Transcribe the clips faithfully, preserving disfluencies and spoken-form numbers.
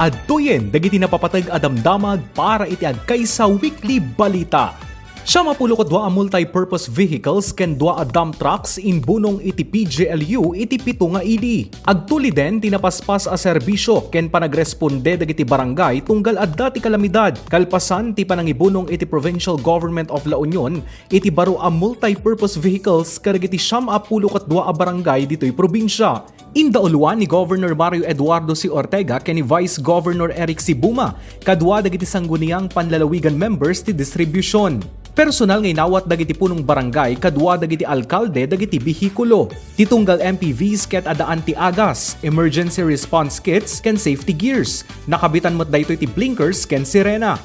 Adtoyen dagiti napapateg a damdamag para iti agkaysa weekly balita. Siam a pulo ket dua a multi-purpose vehicles ken dua a dump trucks imbunong iti P G L U iti pito nga ili. Agtuliden ti napaspas a serbisyo ken panagresponde dagiti barangay tunggal adda ti kalamidad, kalpasan ti panangibunong iti Provincial Government of La Union iti baro a multi-purpose vehicles kadagiti siam a pulo ket dua a barangay ditoy probinsia. Indauluan ni Governor Mario Eduardo C. Ortega ken ni Vice Governor Eric Sibuma, kadua dagiti Sangguniang Panlalawigan members ti distribution. Personal nga inawat dagiti punong barangay kadua dagiti alkalde dagiti bihikulo. Ti tunggal M P Vs ket addaan ti agas, emergency response kits, ken safety gears. Nakabitan met daytoy ti blinkers ken sirena.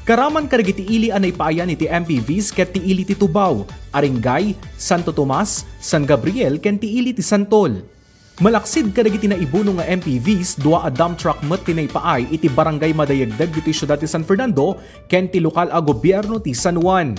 Karaman kadagiti ili a naipaayan iti M P Vs ket ti ili ti Tubao, Aringay, Santo Tomas, San Gabriel, ken ti ili ti Santol. Malaksid kadagiti naibuno nga M P Vs, dua a dump truck met ti naipaay iti Barangay Madayagdag ditoy siudad ti San Fernando ken ti lokal a gobierno ti San Juan.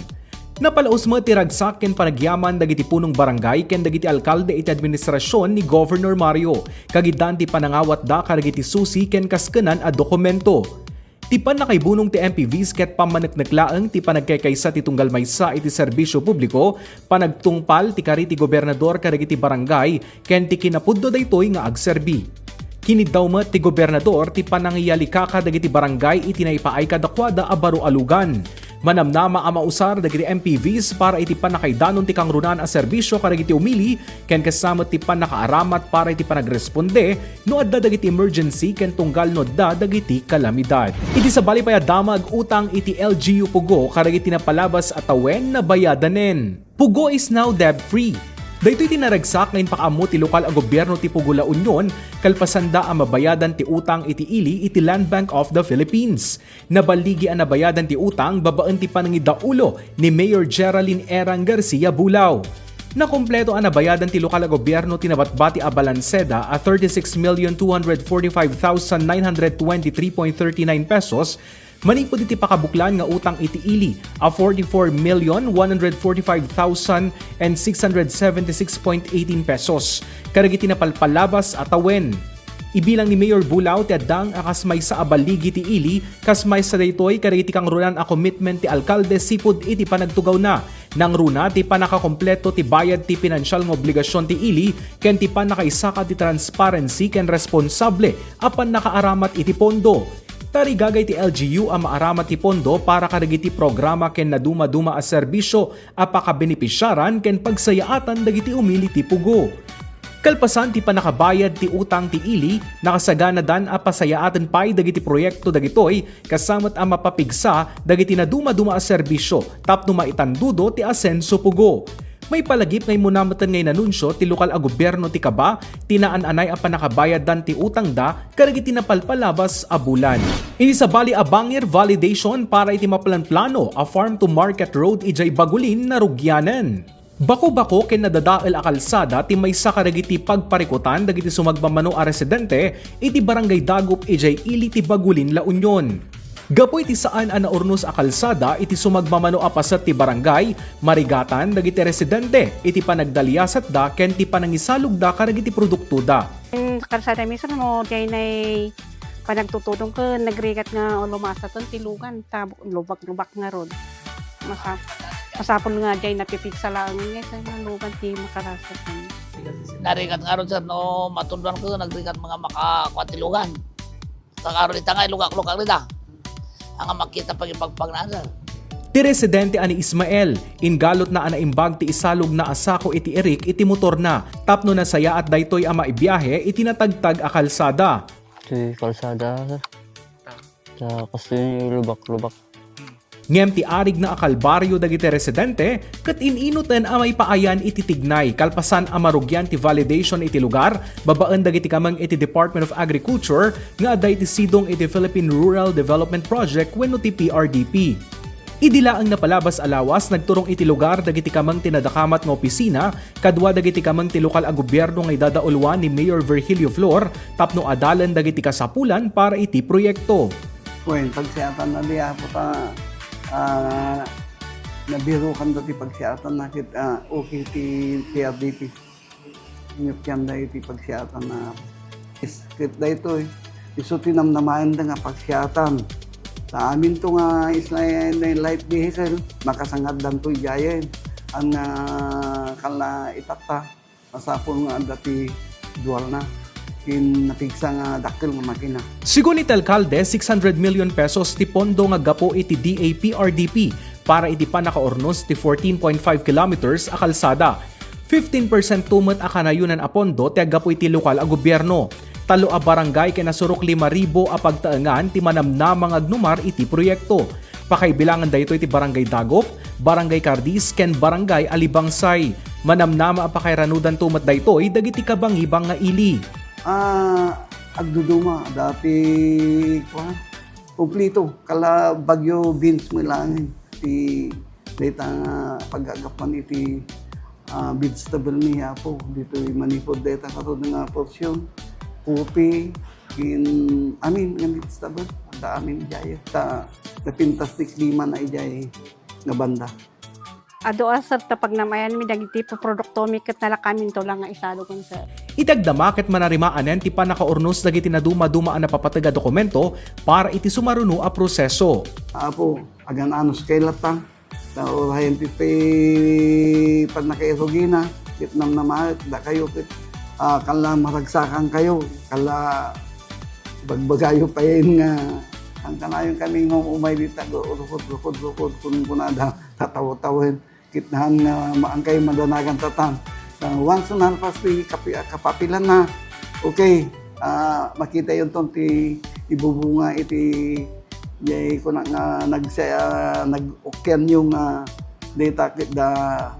Napalaus met ti ragsak ken panagyaman dagiti punong barangay ken dagiti alkalde iti administrasyon ni Governor Mario, kagiddaan ti panangawatda kadagiti susi ken kaskenan a dokumento. Ti pannakaibunong ti M P Vs ket pammaneknek laeng ti panagkaykaysa ti tunggal maysa iti serbisyo publiko, panagtungpal ti kari ti gobernador kadagiti barangay, ken ti kinapudno daytoy nga agserbi. Kiniddaw met ti gobernador ti panangiyalikaka dagiti barangay iti naipaay kadakuada a baro a lugan. Manamnama a mausar dagiti M P Vs para iti pannakaidanon ti kangrunaan a serbisyo kadagiti umili ken kasta met ti pannakaaramat para iti panagresponde no adda dagiti emergency ken tunggal no adda dagiti kalamidad. Iti sabali pay a damag utang iti L G U Pugo kadagiti napalabas a tawen nabayadanen. Pugo is now debt-free. Daytoy ti naragsak nga impakaammo ti lokal a gobierno ti Pugo La Union kalpasanda a mabayadan ti utang iti ili iti Land Bank of the Philippines. Naballigi a nabayadan ti utang babaen ti panangidaulo ni Mayor Geraldine Erang Garcia Bulao. Nakompleto a nabayadan ti lokal a gobierno ti nabatbati a balanseda a thirty-six million two hundred forty-five thousand nine hundred twenty-three point thirty-nine pesos manipud iti pakabuklan nga utang iti ili a forty-four million one hundred forty-five thousand and six hundred seventy-six point eighteen pesos kadagiti napalpalabas a tawen. Ibilang ni Mayor Bulao ti addang a kas maysa a balligi ti ili, kas maysa daytoy kadagiti kangrunaan a commitment ti alkalde sipud iti panagtugawna. Nangruna ti pannakakompleto ti bayad ti pinansial nga obligasyon ti ili ken ti pannakaisaka ti transparency ken responsable a pannakaaramat iti pondo. Tarigagay ti L G U a maaramat ti pondo para kadagiti programa ken naduma-duma a serbisyo a pakabenepisiaran ken pagsayaatan dagiti umili ti Pugo. Kalpasan ti pannakabayad ti utang ti ili, nakasaganadan a pasayaaten pay dagiti proyekto dagitoy, kasta met a mapapigsa dagiti naduma-duma a serbisyo tapno maitandudo ti asenso Pugo. Maipalagip nga immuna metten nga inanunsio ti lokal a gobierno ti Kaba ti naan-anay a pannakabayaddan ti utangda kadagiti napalpalabas a bulan. Iti sabali a bangir validation para iti maplanplano a farm to market road idiay Bagulin narugianen. Bako-bako ken nadadael a kalsada ti maysa kadagiti pagparikutan dagiti sumagmamano a residente iti Barangay Dagup idiay ili ti Bagulin, La Union. Gapu iti saan a naurnos a kalsada iti sumagmamano a paset ti barangay, marigatan dagiti residente iti panagdaliasatda ken ti panangisalogda kadagiti produktoda. Kalsada mismo, diay nay panagtutudong ken nagrigat nga lumasaten ti lugan, ta lubak-lubak ngarud. Masa-, masapul nga diay napipigsa laeng nga ita nga lugan ti makarasaten. Narigat ngarud, sir, no matuduan ken nagrigat nga makakuan ti lugan. Sa ngarud ita nga ilugak-lugak rida. Anga makita pagipagpagna, sir. Ti residente a ni Ismael, inggalotna a naimbag ti isalogna a sako iti irik iti motorna tapno nasayaat daytoy a maibiahe iti natagtag a kalsada. Ti kalsada, sir. Ta kastoy lubak-lubak. Ngem ti arigna a kalbario dagiti residente ket in-inoten a maipaayan iti tignay kalpasan a marugian ti validation iti lugar babaen dagiti kameng iti Department of Agriculture nga adda iti sidong iti Philippine Rural Development Project wenno ti P R D P. Idi laeng napalabas a lawas, nagturong iti lugar dagiti kameng ti nadakamat nga opisina kadua dagiti kameng ti lokal a gobierno nga idadauluan ni Mayor Virgilio Flor tapno adalen dagiti kasapulan para iti proyekto. Wen, pagsiatanna di Apo ta, ah, nabirokanda ti pagsiatanna ket, ah, okay ti P R D P. Inyupyanda iti pagsiatanna Apo. Is, ket daytoy, Isu ti namnamaenda nga paksiatan. Ta aminto nga isla light vehicle, makasangaddanto idiayen. Ania nga kalla itatta, masapul nga adda ti dualna ken napigsa nga dakkel nga makina. Sigun iti alkalde, six hundred million pesos ti pondo nga gapu iti D A P R D P para iti pannakaurnos ti fourteen point five kilometers a kalsada. Fifteen percent to met a kanayonan a pondo ti aggapu iti lokal a gobierno. Tallo a barangay ken nasurok lima ribu a pagtaengan ti manamnama nga agnumar iti proyekto. Pakaibilangan daytoy ti Barangay Dagop, Barangay Cardis, ken Barangay Alibangsay. Manamnama a pakairanudanto met daytoy dagiti kabangibang nga ili. Ah, agduduma, dati, kuan, kumplito, kala Baguio Vince mo lang, ti dayta nga pagagapan iti, ah, vegetable ni Apo. Ditoy manipod dayta karon nga portion, kopi, kin amin nga vegetable. Adda amin idiay. Ta napintas ti klima na idiay nga banda. Adu a sir ta pagnam-ayanmi dagiti produktomi ket nalakaminto lang nga isalugen, sir. Iti agdama ket manarimaanen ti pannakaurnos dagiti naduma-duma a napapateg a dokumento para iti sumaruno a proseso. Apo, agan-anos kay latta. Ta urayen ti, ti pannakairugina, ket namnamaet, dakayo ket, ah, kala maragsakan kayo, kala bagbagayo payen nga, ang kanayon kami nga umay dita, rukod, rukod, rukod, kun kunada, tataw-tawen. Kitnaan nga maangkay madanagan tatan. Sa once na pas ti kapi-, kapapilan na, okay, ah, makita yun ton ti ibubunga iti, jay kuna nga nagse-, ah, nag-ukyan yung, ah, data kit da,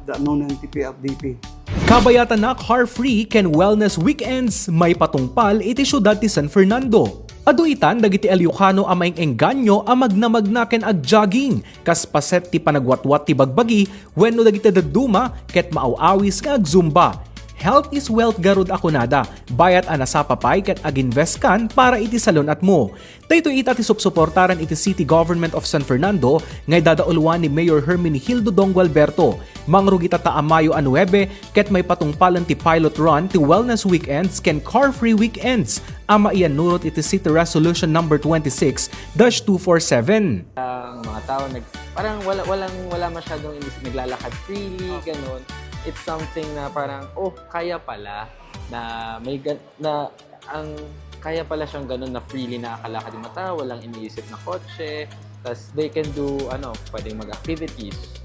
da nunen ti P R D P. Kabayatan na Car Free ken Wellness Weekends maipatungpal iti siudad ti San Fernando. Adu itan dagiti Ilocano a maeng-engganyo a magnamagna ken agjogging, kas paset ti panagwatwat ti bagbagi wenno dagiti dadduma ket maaw-awis nga agzumba. Health is wealth garud a kunada, bayat a nasapa pay ket aginvestkan para iti salun-atmo. Daytoy ita ti supsuportaran iti City Government of San Fernando nga idadauluan ni Mayor Herminegildo Dong Gualberto. Mangrugita ta a Mayo a nuebe ket maipatungpalan ti pilot run ti Wellness Weekends ken Car Free Weekends a maiyannurot iti City Resolution Number twenty-six dash two four seven. Ang mga tao nag-, parang wala, walang, wala masyadong inis-, naglalakad freely, ganun. It's something na parang, "Oh, kaya pala na may gan-, na ang kaya pala siyang ganun na freely nakakalakad yung mga tao, walang iniisip na kotse." Tas they can do, ano, pwedeng mag-activities.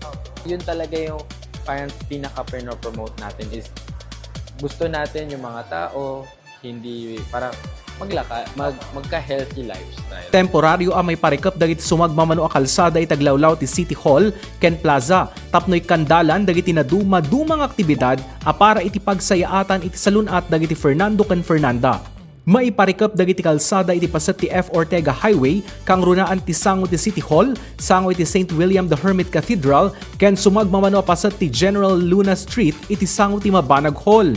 Yun talaga yung parang pinaka-promote natin is gusto natin yung mga tao, hindi, parang maglaka-, mag-, magka-healthy lifestyle. Temporaryo a maiparikep dagiti sumagmamano a kalsada iti aglawlaw ti City Hall ken Plaza tapno ikkandalan dagiti naduma-duma nga aktibidad a para iti pagsayaatan iti salun-at dagiti Fernando ken Fernanda. Maiparikep dagiti kalsada iti paset ti F Ortega Highway, kangrunaan ti sango ti City Hall, sango iti Saint William the Hermit Cathedral, ken sumagmamano a paset ti General Luna Street iti sango ti Mabanag Hall.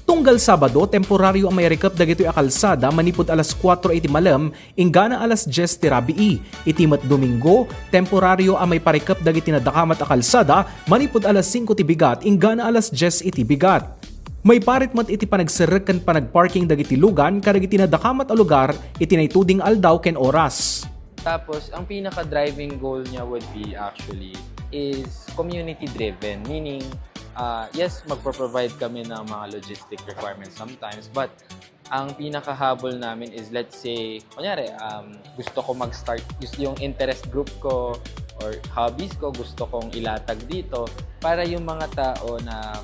Tunggal Sabado, temporaryo a mairikep dagitoy a kalsada manipud alas kuatro iti malem inggana alas dies ti rabii. Iti met Domingo, temporaryo a maiparikep dagiti nadakamat a kalsada manipud alas singko ti bigat inggana alas dies iti bigat. Maiparit met iti panagserrek ken panagparking dagiti lugan kadagiti nadakamat a lugar iti naituding aldaw ken oras. Tapos, ang pinaka-driving goal niya would be actually is community-driven. Meaning, ah, yes, magpo-provide kami ng mga logistic requirements sometimes, but ang pinakahabol namin is, let's say, kunyari, um, gusto ko mag-start, gusto yung interest group ko or hobbies ko, gusto kong ilatag dito para yung mga tao na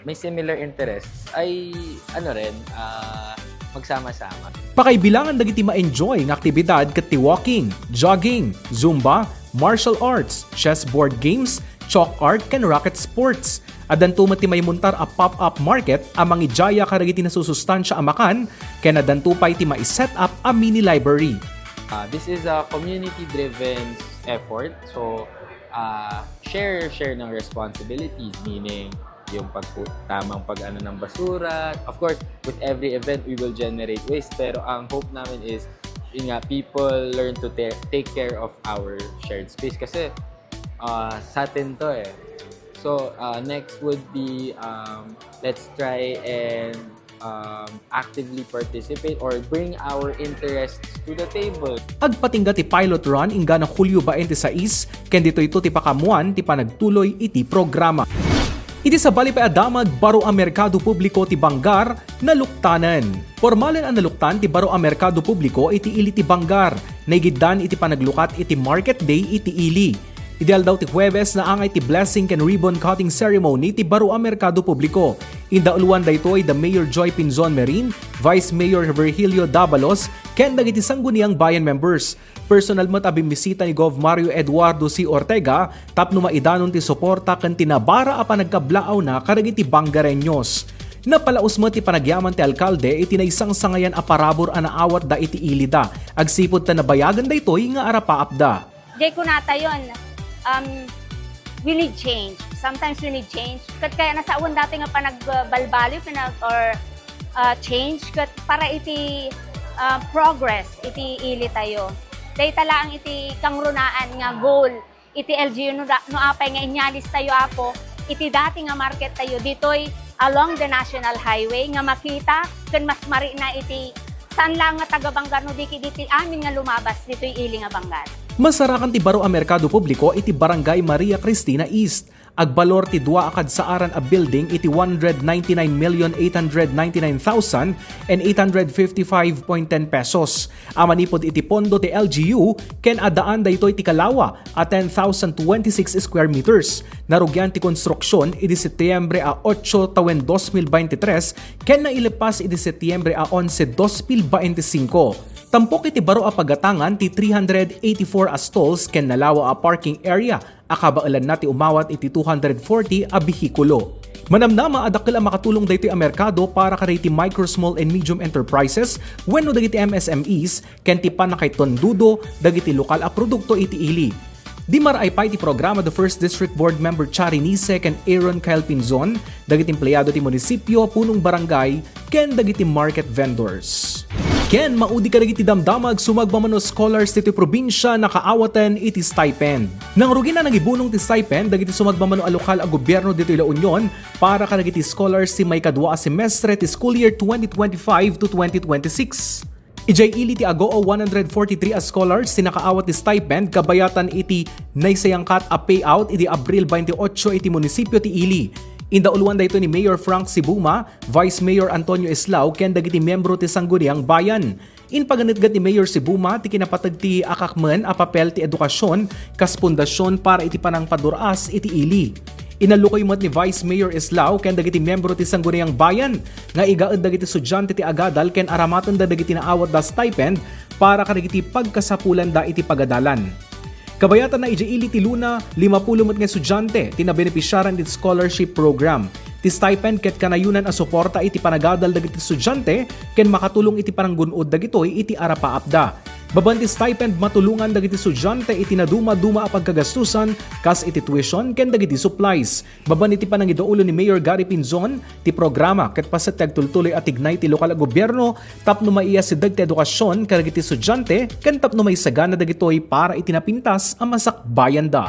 may similar interests ay, ano rin, ah, magsama-sama. Pakaibilangan dagiti ma-enjoy nga aktibidad ket ti walking, jogging, zumba, martial arts, chessboard games, chalk art, ken racket sports. Addanto met ti maimuntar a pop-up market a mangidiaya kadagiti nasusustansia a makan, ken addanto pay ti mai-set up a mini library. Ah, this is a community-driven effort. So, ah, share, share ng responsibilities, meaning yung pagpu-, tamang pag-ano ng basura. Of course, with every event, we will generate waste. Pero ang hope namin is, yun nga, people learn to ta-, take care of our shared space. Kasi, ah, sa atin to eh. So, ah, next would be, um, let's try and, um, actively participate or bring our interests to the table. Agpatingga ti pilot run inggana Hulyo bainte sais, ken ditoyto ti pakaammoan ti panagtuloy iti programa. Iti sabali pay a damag, baro a merkado publiko ti Bangar naluktanen. Pormalen a naluktan ti baro a merkado publiko iti ili ti Bangar. Naigiddan iti panaglukat iti Market Day iti ili. Idi aldaw ti Huwebes, naangay ti blessing ken ribbon cutting ceremony ti baro a merkado publiko. Indauluan daytoy da Mayor Joy Pinzon Merin, Vice Mayor Virgilio Dabalos, ken dagiti Sangguniang Bayan members. Personal met a bimmisita ni Gov Mario Eduardo C. Ortega tapno maidanon ti suporta ken ti nabara a panagkablaawna kadagiti Bangareños. Napalaus met ti panagyaman ti alkalde iti naisangsangayan a parabur a naawatda iti ilida, agsipud ta nabayagan daytoy nga arapaapda. Jay kunatayon, um, we need change. Sometimes we need change. Ket kaya nasawan dati nga panagbalbaliw, pinag, or uh, change, ket para iti uh, progress, iti ili tayo. Dayta laang iti kangrunaan nga goal iti L G U no, da- no apay nga inyalis tayo, Apo, iti dati nga market tayo ditoy along the National Highway nga makita ken mas marina iti saan laeng nga taga-Bangar no di ket iti amin nga lumabas ditoy ili nga Bangar. Masarakan ti baro a merkado publiko iti Barangay Maria Cristina East. Agbalor ti dua a kadsaaran a building iti one hundred ninety-nine million eight hundred ninety-nine thousand and eight hundred fifty-five point ten pesos a manipud iti pondo ti L G U ken addaan daytoy ti kalawa a ten thousand twenty-six square meters. Narugian ti konstruksyon idi Setyembre a otso tawen dos mil baintitres ken nailepas idi Setyembre a onse dos mil baintisingko. Tampok iti baro a pagatangan ti three hundred eighty-four a stalls ken nalawa a parking area a kabaelanna ti umawat iti two hundred forty a behikulo. Manamnama a dakkel a makatulong daytoy a merkado para kadagiti micro, small, and medium enterprises wenno dagiti M S M Es ken ti pannakaitondudo dagiti lokal a produkto iti ili. Dimaraay pay ti programa da First District Board Member Chari Nice ken Aaron Kyle Pinzon, dagiti empleado ti munisipio, punong barangay, ken dagiti market vendors. Ken maudi kadagiti damdamag sumagmamano scholars ditoy probinsya nakaawaten iti stipend. Nangrugina nangibunong ti stipend dagiti sumagmamano a lokal a gobierno ditoy La Union para kadagiti scholars ti maikadua a semestre ti school year twenty twenty-five to twenty twenty-six. Idiay ili ti Agoo, one hundred forty-three a scholars ti nakaawat ti stipend kabayatan iti naisayangkat a payout idi Abril baintiotso iti munisipio ti ili. Indauluan daytoy ni Mayor Frank Sibuma, Vice Mayor Antonio Eslao ken dagiti miyembro ti Sangguniang Bayan. Impaganetget ni Mayor Sibuma ti kinapateg ti akakmen a papel ti edukasyon kas pundasyon para iti panangpadur-as iti ili. Inallukoy met ni Vice Mayor Eslao ken dagiti miyembro ti Sangguniang Bayan nga igaed dagiti estudiante ti agadal ken aramatenda dagiti naawatda stipend para kadagiti pagkasapulanda iti pagadalan. Kabayatanna idiay ili ti Luna, limapulo met nga estudiante ti nabenepisiaran iti scholarship program. Ti stipend ket kanayonan a suporta iti panagadal dagiti estudiante ken makatulong iti pananggun-od dagitoy iti arapaapda. Babaen ti stipend, matulongan dagiti estudiante iti nadumaduma a pagkagastusan kas iti tuition ken dagiti supplies. Babaen iti panangidaulo ni Mayor Gary Pinzon, ti programa ket paset ti agtultuloy a tignay ti lokal a gobierno tapno maiyasideg ti edukasyon kadagiti estudiante ken tapno maisagana dagitoy para iti napintas a masakbayanda.